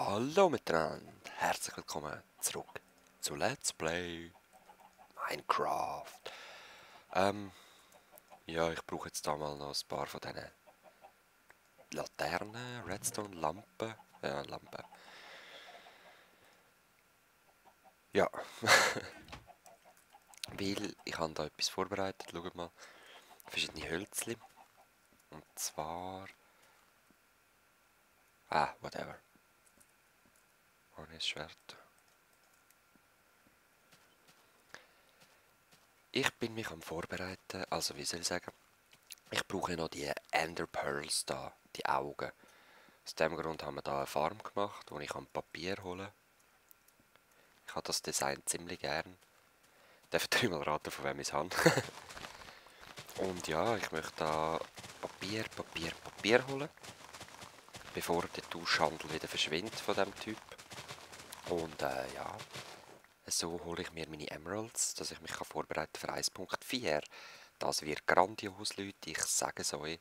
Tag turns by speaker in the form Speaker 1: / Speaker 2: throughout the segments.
Speaker 1: Hallo miteinander, herzlich willkommen zurück zu Let's Play Minecraft. Ja, ich brauche jetzt da mal noch ein paar von diesen Laternen, Redstone-Lampen. Lampen. Ja, weil ich habe da etwas vorbereitet, schaut mal. Verschiedene Hölzchen. Und zwar... whatever. Oh, nicht das Schwert. Ich bin mich am Vorbereiten, also wie soll ich sagen, ich brauche noch die Ender Pearls da, die Augen. Aus dem Grund haben wir da eine Farm gemacht, wo ich Papier holen kann. Ich habe das Design ziemlich gern. Dürft ihr mal raten, von wem ich es habe. Und ja, ich möchte da Papier holen, bevor der Tauschhandel wieder verschwindet von dem Typ. Und ja, so hole ich mir meine Emeralds, dass ich mich vorbereiten kann für 1.4. Das wird grandios, Leute, ich sage es euch.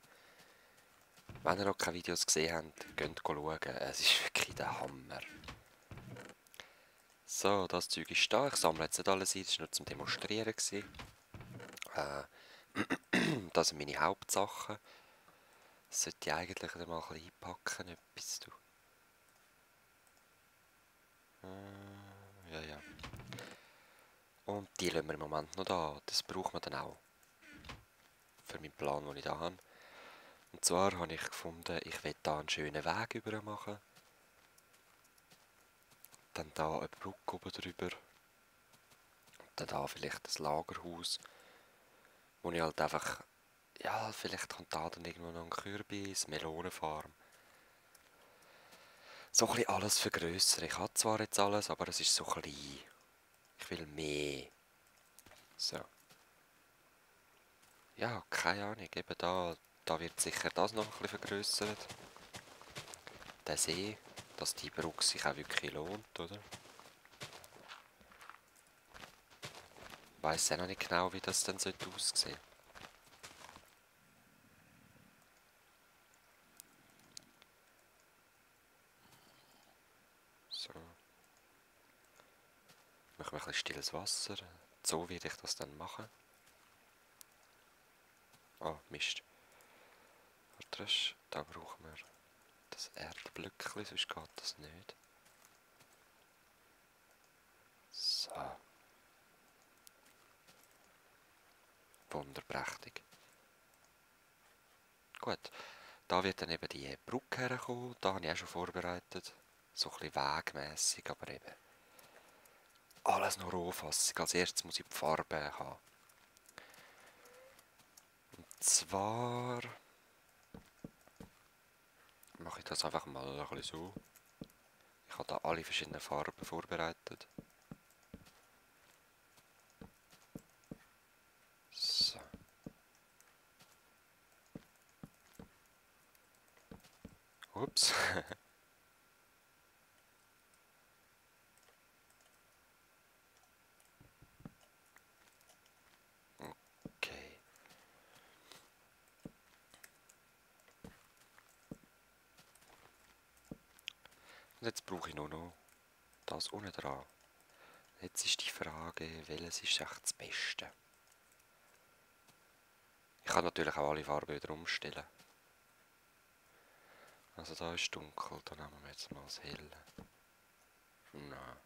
Speaker 1: Wenn ihr noch keine Videos gesehen habt, geht schauen. Es ist wirklich der Hammer. So, das Zeug ist da. Ich sammle jetzt nicht alles ein, das war nur zum Demonstrieren. Das sind meine Hauptsachen. Das sollte ich eigentlich mal ein bisschen einpacken. Etwas, du. Ja. Und die lassen wir im Moment noch da. Das braucht man dann auch. Für meinen Plan, den ich da habe. Und zwar habe ich gefunden, ich will da einen schönen Weg über machen. Dann da eine Brücke oben drüber. Und dann da vielleicht das Lagerhaus. Wo ich halt einfach... Ja, vielleicht kommt da dann irgendwo noch ein Kürbis, Melonenfarm. So ein bisschen alles vergrössern. Ich habe zwar jetzt alles, aber es ist so klein. Ich will mehr. So. Ja, keine Ahnung. Eben da wird sicher das noch ein bisschen vergrössert. Der See, dass die Brücke sich auch wirklich lohnt, oder? Ich weiss ja noch nicht genau, wie das dann aussehen sollte. So. Machen wir ein bisschen stilles Wasser. So werde ich das dann machen. Oh, Mist. Warte, da brauchen wir das Erdblöckchen, sonst geht das nicht. So. Wunderprächtig. Gut, da wird dann eben die Brücke herkommen. Da habe ich auch schon vorbereitet. So ein bisschen wegmässig, aber eben alles noch Rohfassung. Als erstes muss ich die Farbe haben. Und zwar mache ich das einfach mal ein bisschen so. Ich habe da alle verschiedenen Farben vorbereitet. So. Ups. Okay. Und jetzt brauche ich nur noch das unten dran. Jetzt ist die Frage, welches ist echt das Beste? Ich kann natürlich auch alle Farben wieder umstellen. Also da ist dunkel, dann nehmen wir jetzt mal das Helle. Nein.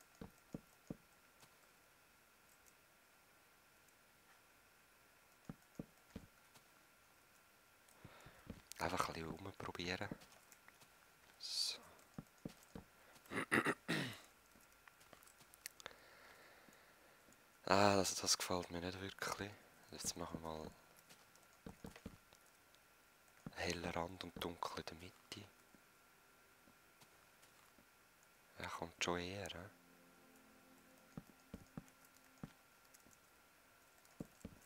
Speaker 1: Einfach ein bisschen rumprobieren. So. Das gefällt mir nicht wirklich. Jetzt machen wir mal heller Rand und dunkel in der Mitte. Er kommt schon eher.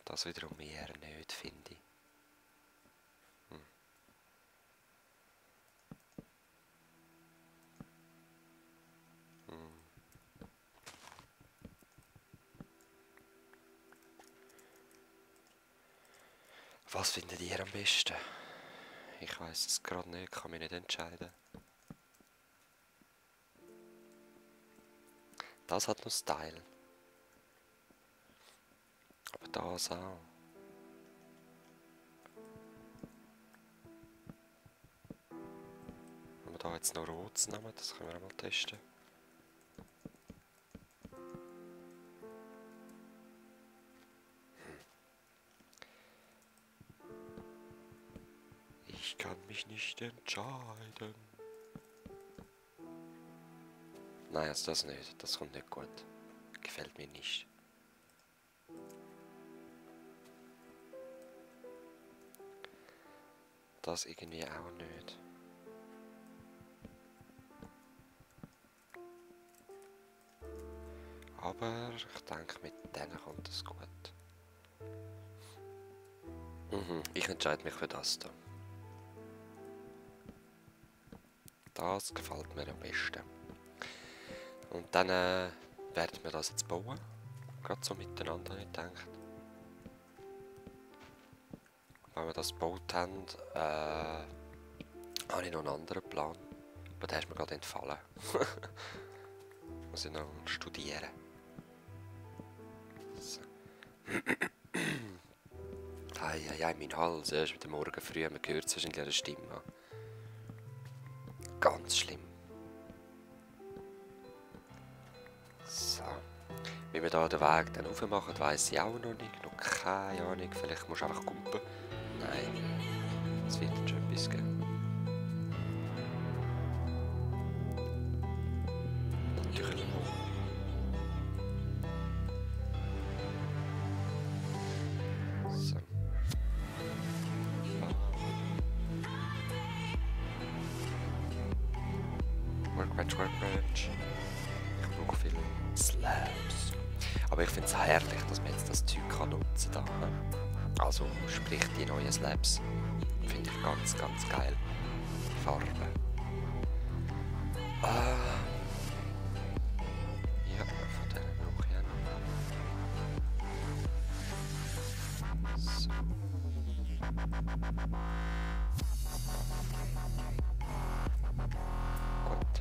Speaker 1: Das wiederum eher nicht, finde ich. Was findet ihr am besten? Ich weiß es gerade nicht, kann mich nicht entscheiden. Das hat noch Style. Aber das auch. Wenn wir da jetzt noch Rotes nehmen, das können wir auch mal testen. Ich kann mich nicht entscheiden. Nein, also das nicht. Das kommt nicht gut. Gefällt mir nicht. Das irgendwie auch nicht. Aber ich denke, mit denen kommt es gut. Ich entscheide mich für das hier. Das gefällt mir am besten. Und dann werden wir das jetzt bauen. Gerade so miteinander, habe ich gedacht. Wenn wir das gebaut haben, habe ich noch einen anderen Plan. Aber der ist mir gerade entfallen. Muss ich noch studieren. So. Ei, mein Hals, erst mit dem Morgen früh, man hört es wahrscheinlich an der Stimme. Ganz schlimm. So. Wie wir hier den Weg dann rauf machen, weiss ich auch noch nicht. Noch keine Ahnung. Vielleicht musst du einfach kumpen. Nein. Es wird schon etwas geben. Natürlich. So. Workbench. Ich brauche viele Slabs. Aber ich finde es herrlich, dass man jetzt das Zeug nutzen kann. Also sprich die neuen Slabs. Finde ich ganz, ganz geil. Farbe. Ja, von denen brauche ich auch noch. So. Gut.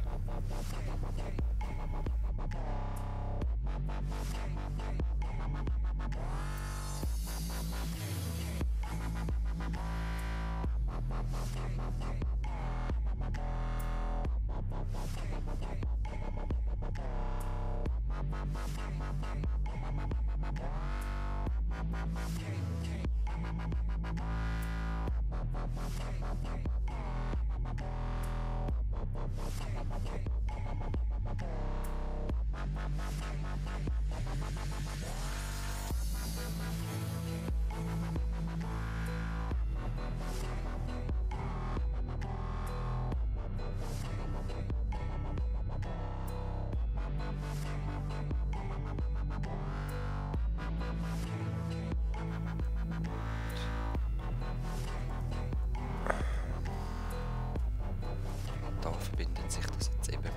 Speaker 1: Da verbindet sich das jetzt eben mit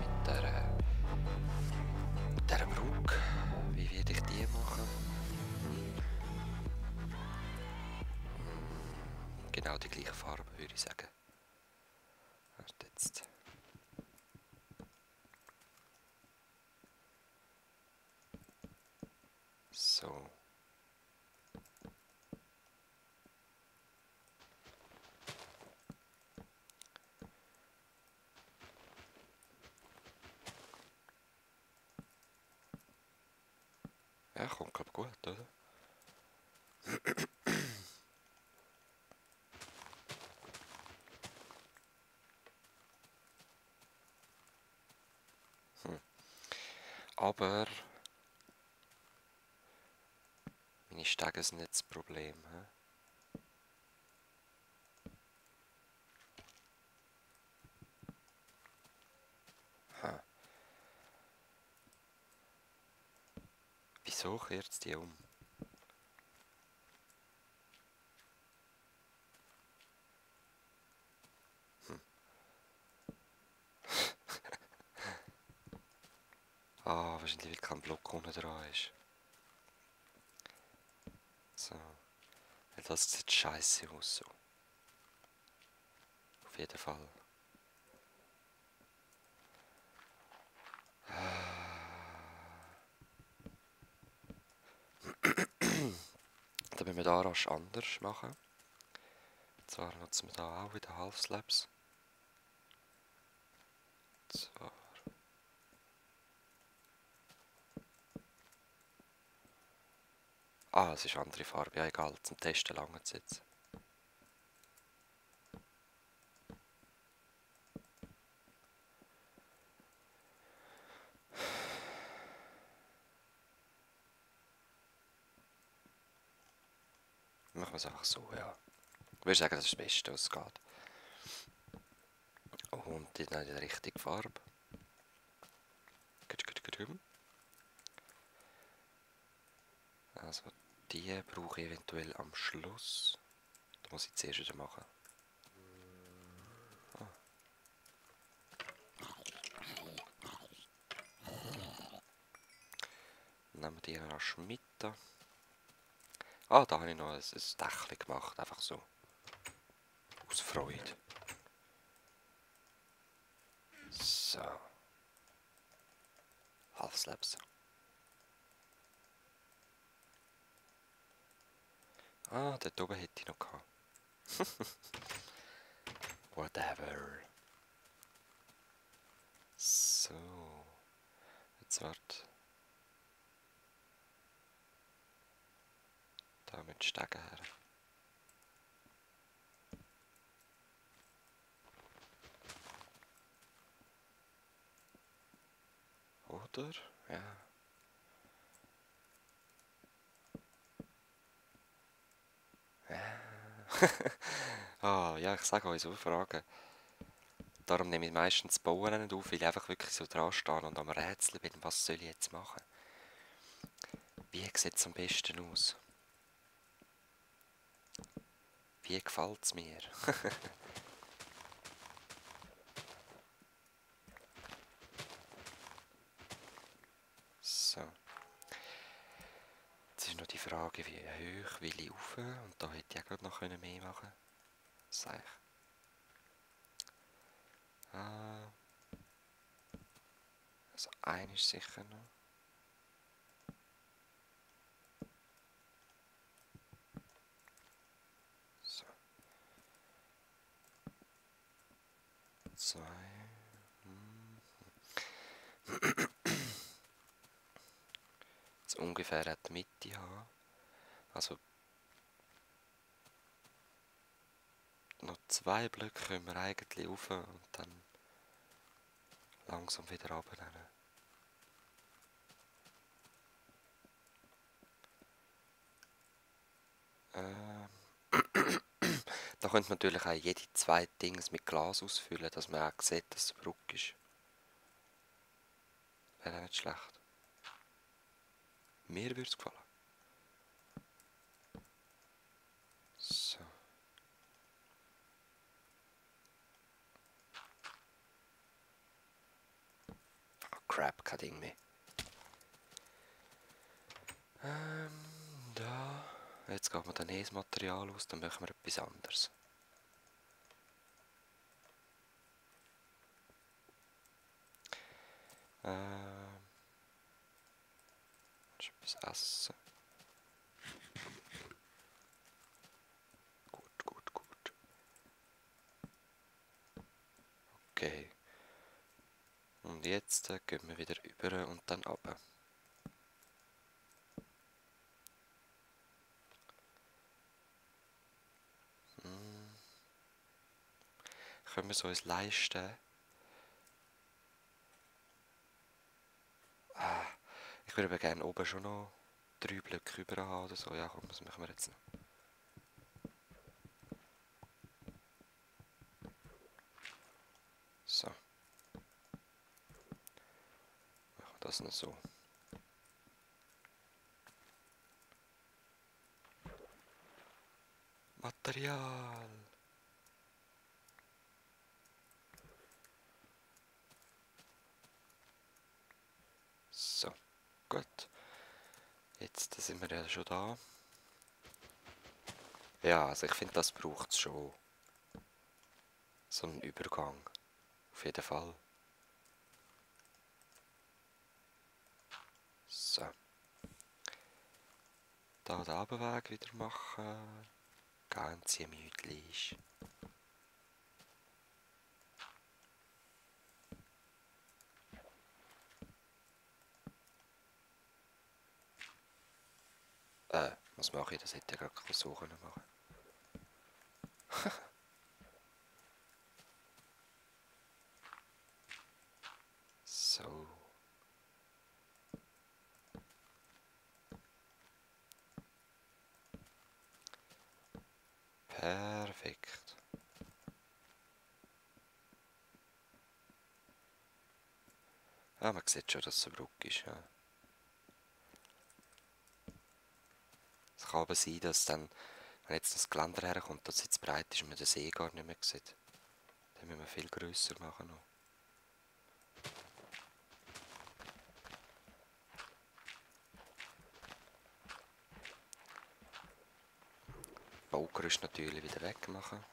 Speaker 1: der Brücke. Wie werde ich die machen? Genau die gleiche Farbe, würde ich sagen. Warte jetzt. So. Ja, kommt glaube gut, oder? Aber meine Stege sind nicht das Problem. He? Ha. Wieso kehrt es die um? Ah, wahrscheinlich weil kein Block unten dran ist. So. Ja, das sieht scheiße aus so. Auf jeden Fall. da rasch anders machen. Und zwar nutzen wir da auch wieder Half Slabs. So. Ah, es ist andere Farbe, ja egal, zum Testen lange es jetzt. Machen wir es einfach so, ja. Ich würde sagen, das ist das Beste, was es geht. Und dann in der richtigen Farbe. Also die brauche ich eventuell am Schluss. Da muss ich zuerst wieder machen. Ah. Dann nehmen wir die rasch mit. Ah, da habe ich noch ein Dächchen gemacht, einfach so. Aus Freude. So. Half Slabs. Ah, dort oben hätte ich noch gehabt. Whatever. So. Jetzt warte. Da mit Stegen her. Oder? Ja. Ah, ja, ich sage euch so Fragen. Darum nehme ich meistens das Bauen nicht auf, weil ich einfach wirklich so dran stehe und am Rätseln bin, was soll ich jetzt machen? Wie sieht es am besten aus? Wie gefällt es mir? So. Jetzt ist noch die Frage, wie hoch will ich rauf? Und da hätte ich auch gerade noch mehr machen können. Was sage ich? Ah. Also ein ist sicher noch. So. 2. Jetzt ungefähr die Mitte haben. Also noch 2 Blöcke können wir eigentlich rauf und dann langsam wieder runternehmen. Da könnte man natürlich auch jede 2 Dings mit Glas ausfüllen, dass man auch sieht, dass es eine Brücke ist. Wäre auch nicht schlecht. Mir würde es gefallen. So. Oh, crap, kein Ding mehr. Da. Jetzt geht mir dann das Material aus, dann machen wir etwas anderes. Etwas essen. Gut, gut, gut. Okay. Und jetzt gehen wir wieder über und dann runter. Können wir es uns leisten? Ich würde aber gerne oben schon noch 3 Blöcke rüber haben oder so. Ja, komm, das machen wir jetzt noch. So. Machen wir das noch so. Material! So, gut. Jetzt sind wir ja schon da. Ja, also ich finde, das braucht es schon. So einen Übergang. Auf jeden Fall. So. Da den Abweg wieder machen. Ganz gemütlich. Was mache ich? Das hätte ich ja gerade suchen machen. So. Perfekt. Ah, man sieht schon, dass es eine Brücke ist. Ja. Es kann aber sein, dass dann, wenn jetzt das Geländer herkommt, dass es jetzt breit ist und man den See gar nicht mehr sieht. Dann müssen wir viel grösser machen noch. Baugerüst natürlich wieder wegmachen.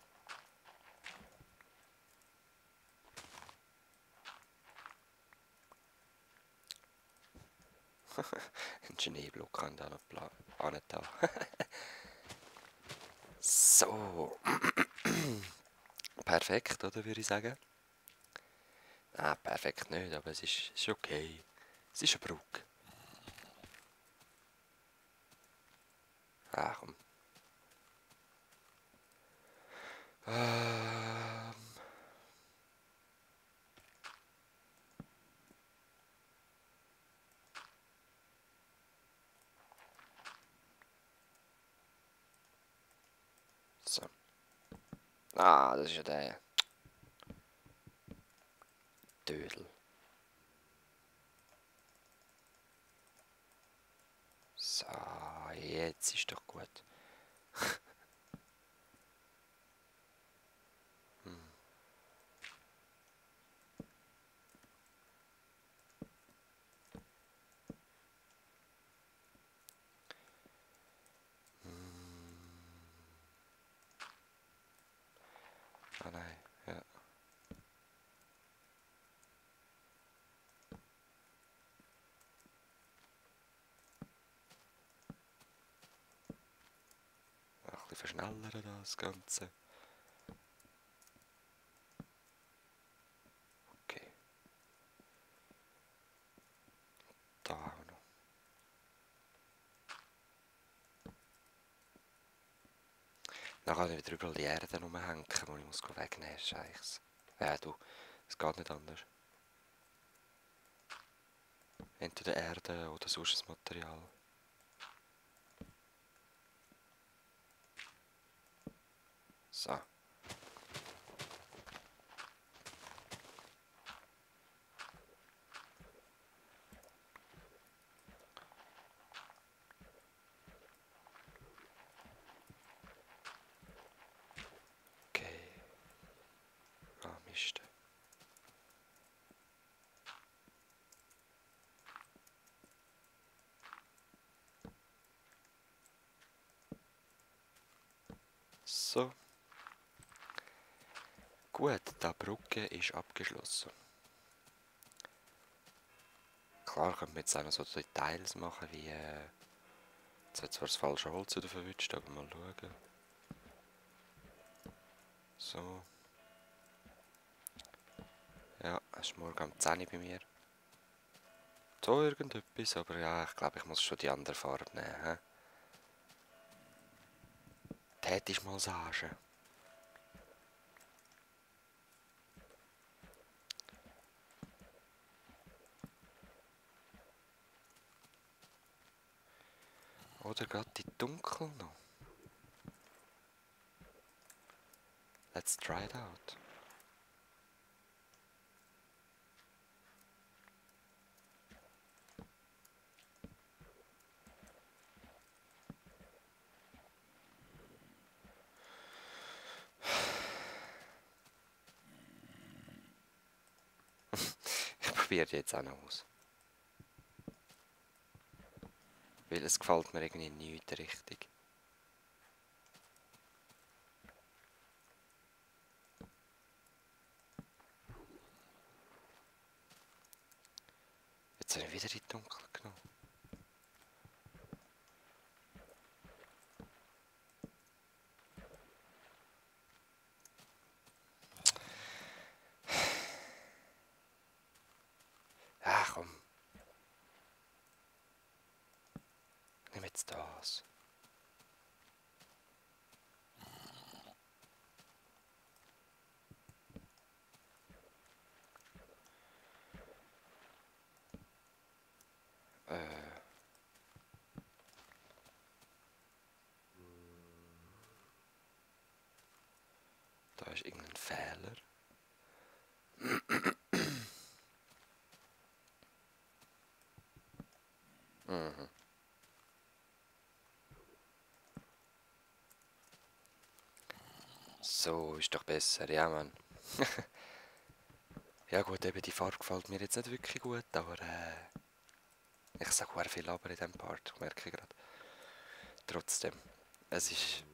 Speaker 1: Ein Schneeblock kann da noch da. So. Perfekt, oder würde ich sagen? Ah, perfekt nicht, aber es ist okay. Es ist eine Brücke. Ah, komm. Ähm, so. Ah, das ist ja der Dödel. So, jetzt ist doch gut. Hm. Ah nein, ja. Ein bisschen verschnellern das Ganze. Okay. Da auch noch. Dann kann ich wieder überall die Erde rumhängen, die ich muss wegnehmen muss. Scheiße. Du, es geht nicht anders. Entweder Erde oder sonst Material. So. Okay. Ah, Mist. So. Gut, die Brücke ist abgeschlossen. Klar können wir jetzt auch noch so Details machen, wie jetzt hat zwar das falsche Holz wieder verwünscht, aber mal schauen. So. Ja, es ist morgen um 10 Uhr bei mir. So irgendetwas, aber ja, ich glaube, ich muss schon die andere Farbe nehmen. He? Tätisch mal sagen. Oder gerade die dunkel noch. Let's try it out. Ich probiere die jetzt auch noch aus. Weil es gefällt mir irgendwie nicht richtig. Jetzt habe ich wieder die dunkel genommen. Mhm. So, ist doch besser, ja Mann. Ja gut, eben die Farbe gefällt mir jetzt nicht wirklich gut, aber ich sage sehr viel aber in diesem Part, merke ich gerade. Trotzdem, es ist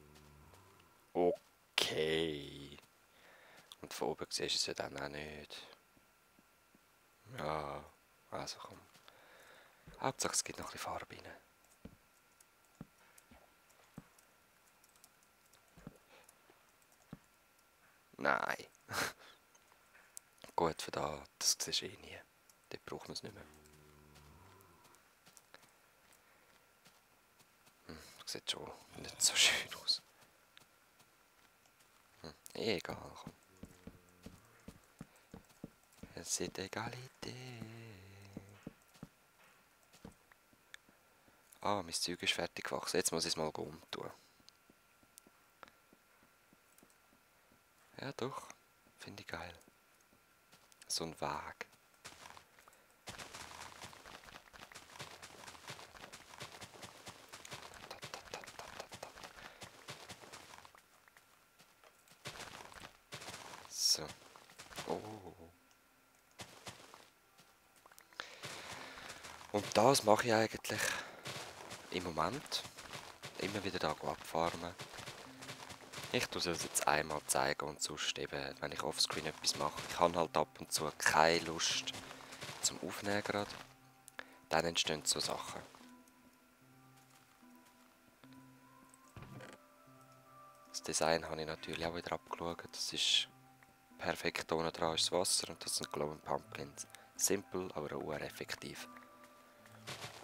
Speaker 1: okay. Und von oben siehst du es ja dann auch nicht. Ja, also komm. Hauptsache es gibt noch ein bisschen Farbe rein. Nein. Gut, für das siehst du eh nie. Dort braucht man es nicht mehr. Das sieht schon nicht so schön aus. Egal, komm. Es ist Egalität. Ah, mein Zeug ist fertig gewachsen. Jetzt muss ich es mal umtun. Ja doch, finde ich geil. So ein Weg. So. Oh. Und das mache ich eigentlich im Moment. Immer wieder da abfarmen. Ich tue es jetzt einmal zeigen und sonst eben, wenn ich offscreen etwas mache. Ich habe halt ab und zu keine Lust zum Aufnehmen gerade. Dann entstehen so Sachen. Das Design habe ich natürlich auch wieder abgeschaut. Das ist perfekt, ohne dran ist das Wasser und das sind Glowing Pumpkins. Simpel, aber auch effektiv.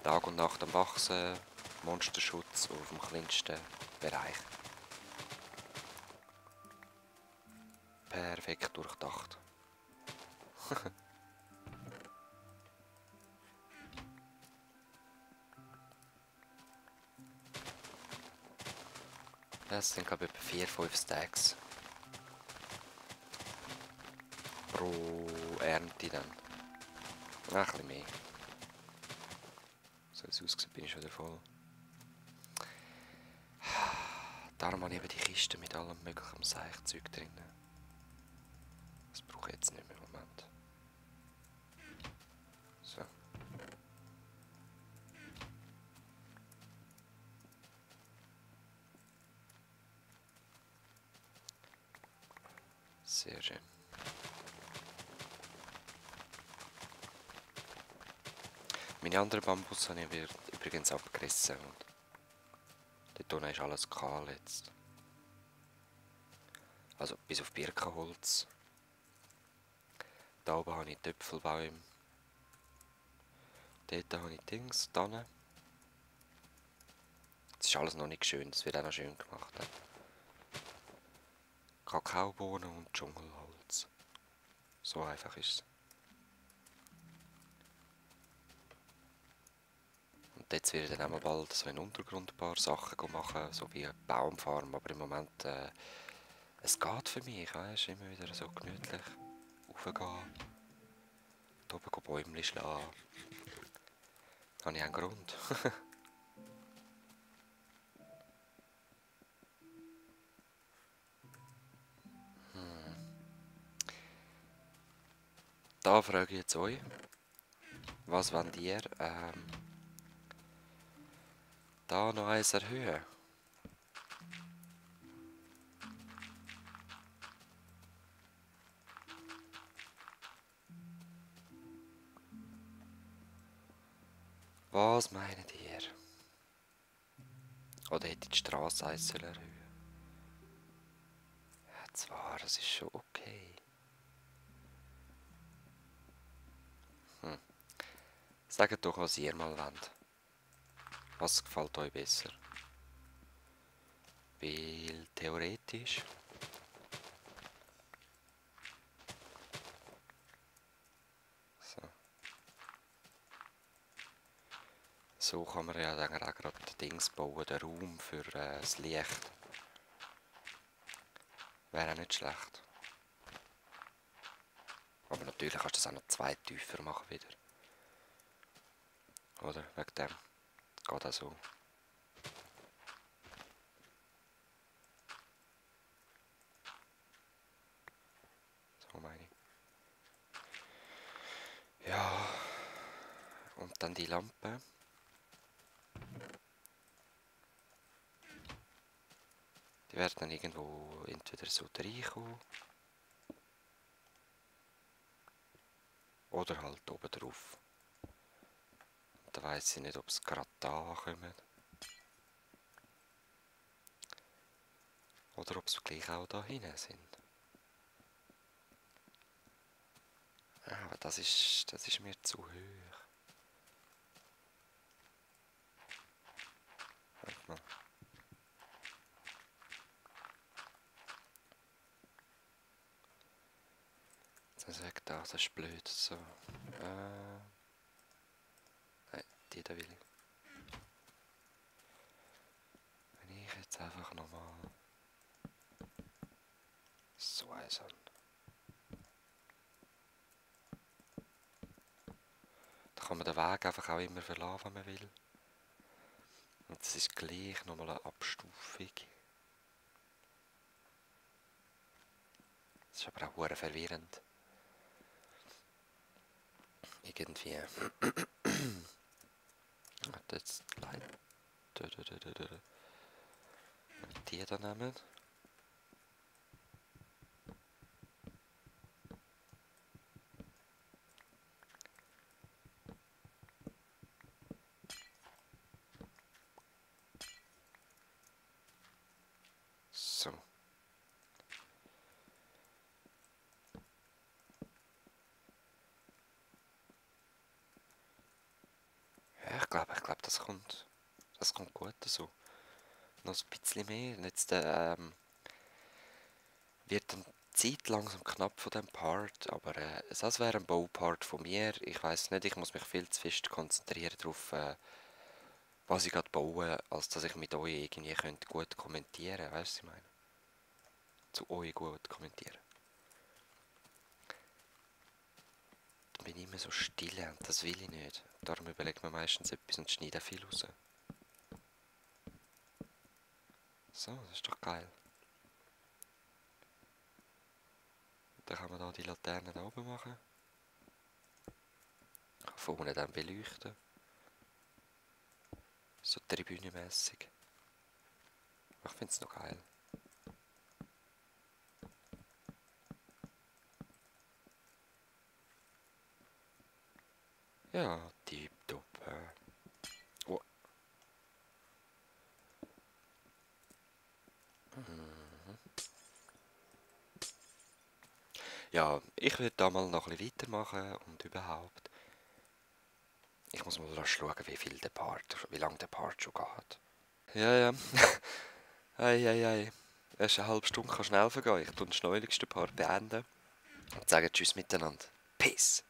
Speaker 1: Tag und Nacht am Wachsen, Monsterschutz auf dem kleinsten Bereich. Perfekt durchdacht. Ja, es sind glaube ich etwa 4-5 Stacks pro Ernte dann. Ein bisschen mehr. So wie es aussieht, bin ich schon wieder voll. Darum habe ich eben die Kiste mit allem möglichen Seichzeug drin. Das brauche ich jetzt nicht mehr im Moment. So. Sehr schön. Meine anderen Bambus habe ich übrigens abgerissen. Und dort unten ist alles kahl jetzt. Also bis auf Birkenholz. Da oben habe ich Töpfelbäume. Dort habe ich Dings, Tannen. Das ist alles noch nicht schön, das wird auch noch schön gemacht. Kakaobohnen und Dschungelholz. So einfach ist es. Und jetzt werde ich dann auch mal bald so im Untergrund ein paar Sachen machen, so wie eine Baumfarm. Aber im Moment, es geht für mich, weißt du, immer wieder so gemütlich raufgehen, da oben Bäumchen schlagen. Da habe ich einen Grund. Da frage ich jetzt euch, was wollt ihr da noch eins erhöhen? Was meint ihr? Oder hätte ich die Straße eins erhöhen? Ja, zwar, das ist schon okay. Sagt doch, was ihr mal wollt. Was gefällt euch besser? Weil theoretisch so, so kann man ja dann auch gerade Dings bauen, den Raum für das Licht. Wäre auch nicht schlecht. Aber natürlich kannst du das auch noch 2 tiefer machen wieder. Oder? Wegen dem. geht auch so. So meine ich. Ja, und dann die Lampe. Die werden dann irgendwo entweder so reinkommen oder halt oben drauf. Da weiss ich nicht, ob es gerade da kommen. Oder ob sie gleich auch da hinten sind. Ja, aber das ist mir zu hoch. Warte mal. Das weg da, das ist blöd. So. Nein, die da will ich. Wenn ich jetzt einfach nochmal so eins an. Da kann man den Weg einfach auch immer verlassen, wenn man will. Und es ist gleich nochmal eine Abstufung. Das ist aber auch hure verwirrend. Irgendwie. Jetzt die da nehmen. So. Ja, ich glaube, das kommt gut so. Noch ein bisschen mehr. Und jetzt wird dann die Zeit langsam knapp von dem Part, aber das wäre ein Baupart von mir. Ich weiß nicht, ich muss mich viel zu fest konzentrieren darauf, was ich gerade baue, als dass ich mit euch irgendwie gut kommentieren könnte. Weißt du, was ich meine? Zu euch gut kommentieren. Dann bin ich immer so still und das will ich nicht. Darum überlegt man meistens etwas und schneide viel raus. So, das ist doch geil. Dann kann man da die Laternen da oben machen. Von unten dann beleuchten. So tribünenmässig. Ich finde es noch geil. Ja, tipptopp. Oh. Mhm. Ja, ich würde da mal noch ein bisschen weitermachen und überhaupt. Ich muss mal schauen, wie lange der Part schon geht. Ja, ja. Ei, ei, ei. Erst eine halbe Stunde kann schnell vergehen. Ich tue den schnelligsten Part beenden und sage Tschüss miteinander. Peace.